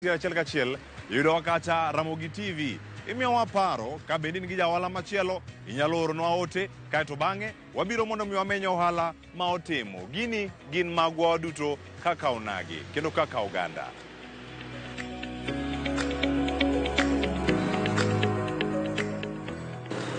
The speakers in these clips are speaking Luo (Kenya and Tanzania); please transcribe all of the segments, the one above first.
Achiel kachiel yudowa kacha Ramogi TV. Imiyowa paro ka bende in gi ja ohala machielo inyalo oronwa ote kaeto bang'e wabiro mondo mi wameny ohala ma otimo. Gini gin magwa waduto kaka onagi kendo kaka oganda.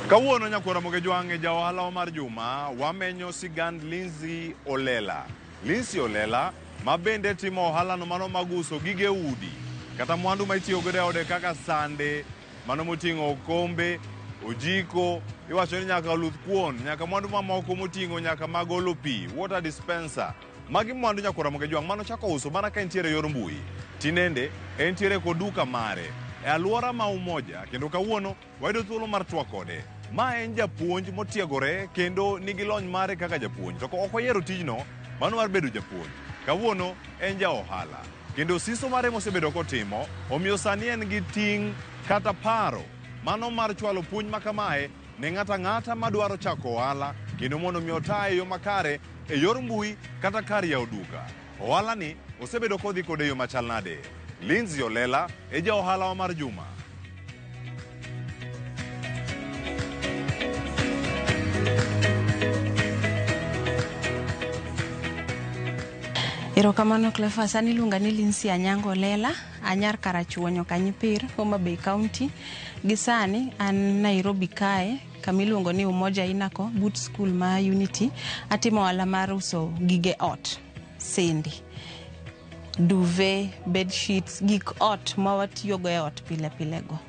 Kawuono nyakwar Ramogi Jwang' e ja ohala mar juma wamenyo sigand Lindsay Olela. Lindsay Olela ma bende timo ohalano mano mag uso gige udi kata mwandu ma itiyo godo e ode kaka sande mano moting'o okombe, ojiko, iwacho ni nyaka oluth kuon, nyaka mwandu mamoko moting'o nyaka mag olo pi, water dispenser. Magi mwandu nyakwar Ramogi Jwang' mano chako uso mana ka entiere e yor mbui. Tinende entiere kod duka mare e alwora ma Umoja kendo kawuono wayudo thuolo mar twak kode. Ma en japuonj motiegore kendo nigi lony mare kaka japuonj. To ok oyiero tijno mano mar bedo japuonj. Kawuono en ja ohala kendo siso mare mosebedo kotimo omiyo sani en gi ting' kata paro mano mar chwalo puonj ma kamae ne ng'ato ang'ata madwaro chako ohala kendo mondo mi otaye e yo makare e yor mbui kata kar yawo duka. Ohala ni osebedo kodhi kode e yo machal nade? Lindsay Olela e ja ohalawa mar juma. Erokamano Cleophas, an iluonga ni Lindsay Anyango Olela, anyar Karachuonyo Kanyipir, Homa Bay County. Gi sani an Nairobi kae kama iluongo ni Umoja Inako but school ma Unity. Atimo ohala mar uso gige ot, sende, duvet, bed sheets, gik ot ma watiyogo e ot pile pile go.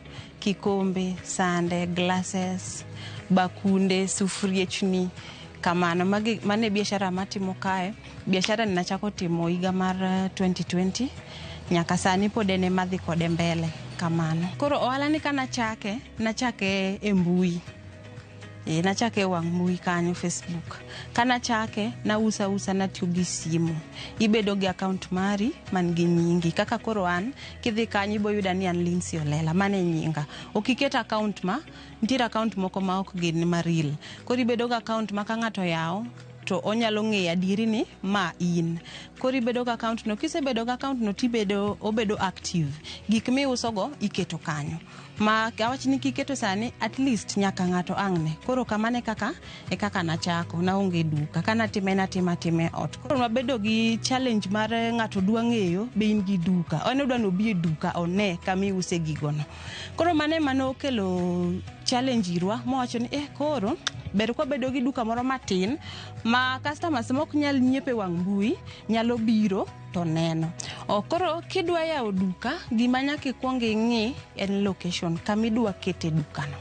Kikombe, sande, glasses, bakunde, sufriechni, kamano. Magi, mano e biashara matimo kae. Biashara ni nachako timo higa mar 2020 nyaka sani pod en ema adhi kode mbele kamano. Koro ohala ni kanachake, nachake e mbui. E, nachake e wang' mbui kanyo Facebook. Kanachake, nausa usa natiyo gi simu. Ibedo gi account mari man gi nyingi. Kaka koro an, kidhi kanyo iboyuda ni an Lindsay Olela, mano e nyinga. Ok iket account ma, nitiere account moko ma ok gin ma real. Koro ibedo gi account ma ka ng'ato oyawo, to onyalo ng'eyo adieri ni ma in. Koro ibedo gi account no, kisebedo gi account no tibedo, obedo active. Gik miuso go iketo kanyo. Ma awach ni kiketo sani at least nyaka ng'ato ang' ne. Koro kamano e kaka e kaka nachako, naonge duka. Kanatime natime atime e ot. Koro nabedo gi challenge mar ng'ato dwa ng'eyo be in gi duka. En odwa ni obi e duka one kama iuse gigo no. Koro mano ema nokelo challenge irwa mawacho ni eh koro ber kwabedo gi duka moro matin ma customers mok nyal nyiepo e wang' mbui nyalo biro to neno. O, koro kidwa yawo duka, gima nyaka ikwong ing'i en location, kama idwa kete dukano.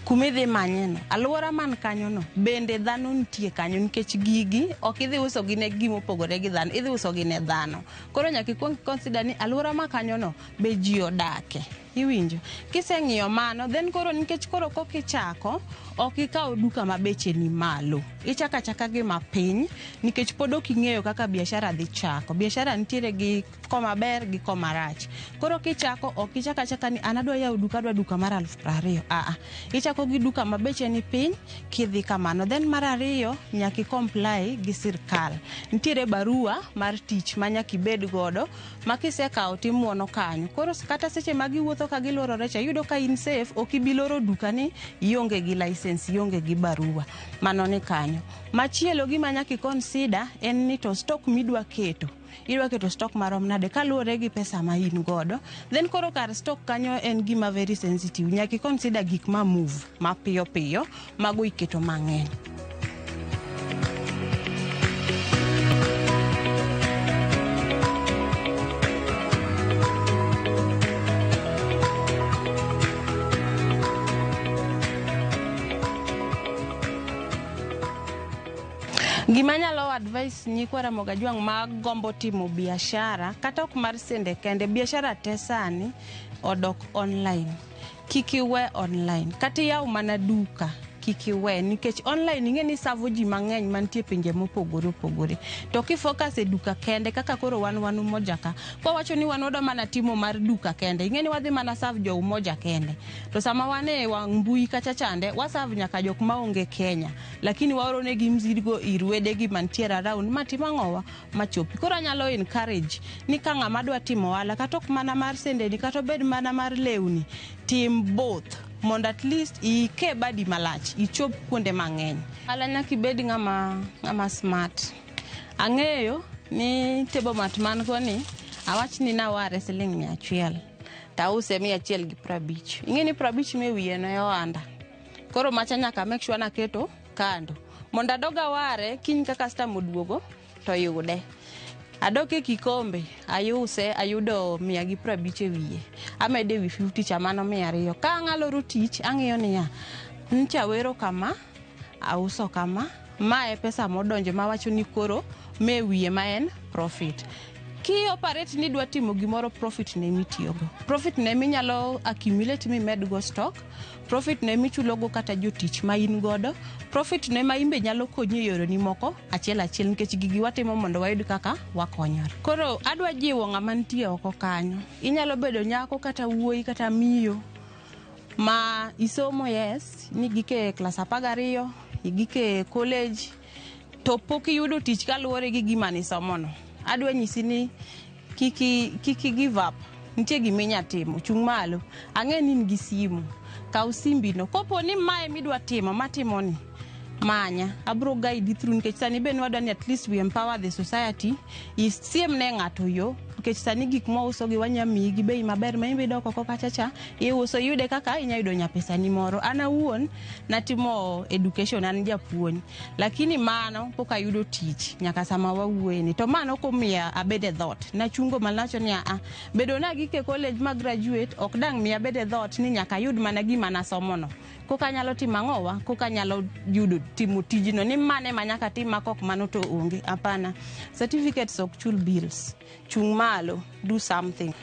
Kuma idhi manye no, alwora man kanyo no, bende dhano nitie kanyo nikech gigi ok idhi uso gi ne gima opogore gi dhano, idhi uso gi ne dhano. Koro nyaka ikwong consider ni alwora ma kanyo no be ji odake. Iwinjo? Kiseng'iyo mano, then koro nikech koro kokichako, ok ikaw duka ma beche ni malo. Ichako achaka gi mapiny, nikech pod ok ing'eyo kaka biashara dhi chako. Biashara nitiere gi koma ber gi koma rach. Koro kichako, ok ichak achaka ni an adwa yawo duka, adwa duka mar 20,000. Aa, ichako gi duka ma beche ni piny, kidhi kamano. Then mar ariyo, nyaka i comply gi sirkal. Nitiere barua mar tich ma nyaka ibed godo, ma kisekawo timuono kanyo. Koro kata seche ma giwuotho ka giluorore cha, iyudo ka in safe, ok ibi loro duka ni ionge gi license, ionge gi barua. Mano ni kanyo. Machielo gima nyaka i consider en ni to stock midwa keto, idwa keto stock marom nade kaluwore gi pesa ma in godo. Then koro kar stock kanyo en gima very sensitive. Nyaka i consider gik ma move mapiyo piyo, mago iketo mang'eny. Gima anyalo advice nyikwa Ramogi Ajwang' ma gombo timo biashara kata ok mar sende kende, biashara te sani odok online. Kik iwe online. Kata iyaw mana duka, Kik iwe nikech online ing'e ni savo ji mang'eny mantie pinje mopogore opogore. To kifocus e duka kende kaka koro wan Umoja ka. Kwawacho ni wan wadwa mana timo mar duka kende, ing'e ni wadhi mana serve jo Umoja kende. To sama wan e wang' mbui kacha chande, waserve nyaka jok maonge Kenya. Lakini waoro negi mzigo ir wedegi mantiere around matim ang'owa machopi. Koro anyalo encourage ni ka ng'ama dwa timo ohala kata ok mana mar sendeni kata obed mana mar lewni, tim both mondo at least ike badi malach ichop kuonde mang'eny. Ohala nyaka ibed ng'ama smart. Ang'eyo ni table mat man go ni awach ni naware siling 100 tause 150. Ing'e ni 50 me wiye no e ohanda. Koro macha nyaka make sure naketo kando mondo adog aware kiny ka customer oduogo to yude. Adok e kikombe ayuse ayudo 150 e wiye. Amedo ewi 50 cha mano 200. Ka ang' aloro tich ang'iyo niya, ncha wero kama, auso kama, ma e pesa modonjo mawacho ni koro me wiye ma en profit. Ki operate ni idwa timo gimoro profit ne mitiyogo. Profit ne minyalo accumulate mimed go stock, profit ne michulogo kata jotich ma in godo, profit ne ma in be nyalo konyi e yoreni moko achiel achiel nikech gigi watimo mondo wayud kaka wakonyore. Koro adwa jiwo ng'ama nitie oko kanyo. Inyalo bedo nyako kata wuoyi kata miyo ma isomo yes, ni gike klas 12, igike college, to pok iyudo tich kaluwore gi gima nisomono. Adwa nyisi ni kik give up. Nitie gima inya timo, chung' malo. Ang'e ni in gi simu, kaw simbino. Kopo ni mae midwa timo, matimoni, manya. Abro guide through nikech sani be nwadwa ni at least we empower the society. Isiem ne ng'ato yo nikech sani gik mwauso gi wanya miyi gi bei maber ma in be idok oko kacha cha iuso iyude kaka inya yudo nyapesani moro. An awuon natimo education, an japuonj. Lakini mano pok ayudo tich nyaka sama wawuoye ni. To mano ok omiyo abed e dhot. Nachungo malo nawacho ni aa, bedo na agik e college ma graduate ok dang' miya abed e dhot ni nyaka ayud mana gima nasomono. Koka anyalo timo ang'owa, koka anyalo yudo timo tijno ni mane ma nyaka tim ma kok mano to onge. Hapana. Certificates ok chul bills. Chung' malo, do something.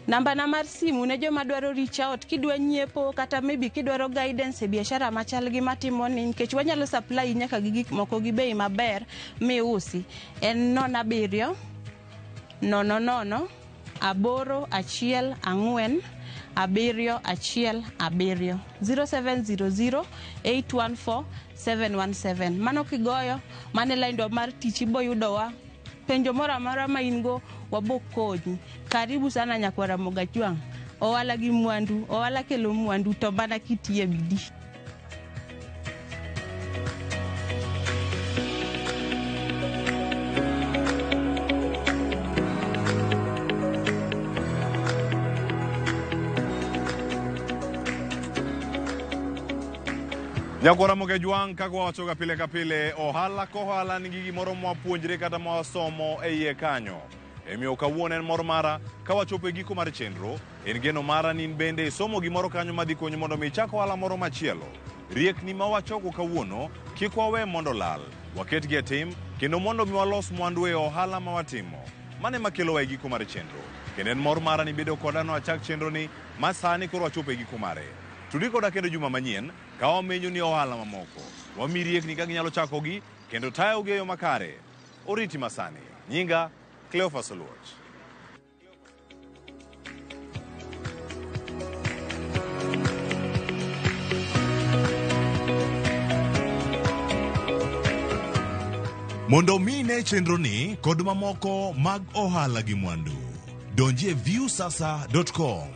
Namba na mar simu ne joma dwaro reach out kidwa nyiepo kata maybe kidwaro guidance e biashara machal gi matimo ni nikech wanyalo supply nyaka gi gik moko gi bei maber miusi en 07 00 8 1 4 7 1 7 0700 814 717. Mano kigoyo mano e laindwa mar tich ibo yudowa penjo moro amora ma in go wabo konyi. Karibu sana nyakwar Ramogi Ajwang'. Ohala gi mwandu, ohala kelo mwandu to mana kitiye bidii. Nyakwar Ramogi Ajwang' kaka wawachoga pile ka pile, ohala kohala nigi gimoro mwapuonjre kata mwasomo e iye kanyo. Emiyo kawuono en mor mara ka wachopo e giko mar chenro, en geno mara ni in bende isomo gimoro kanyo madhi konyi mondo mi ichak ohala moro machielo. Riekni ma wachoko kawuono kik wawe mondo lal, waketgi e tim kendo mondo mi walos mwandu e ohala ma watimo. Mano ema kelowa e giko mar chenro. Kendo en mor mara ni bedo koda no achak chenro ni ma sani koro wachopo e giko mare. Tudi koda kendo juma manyien ka wamenyo ni ohala mamoko. Wami riekni kaka inyalo chakogi kendo tayogi e yo makare. Oriti masani. Nyinga Cleophas Oluoch. Mondo mi ine chenroni kod mamoko mag ohala gi mwandu, donji e viewsasa.com.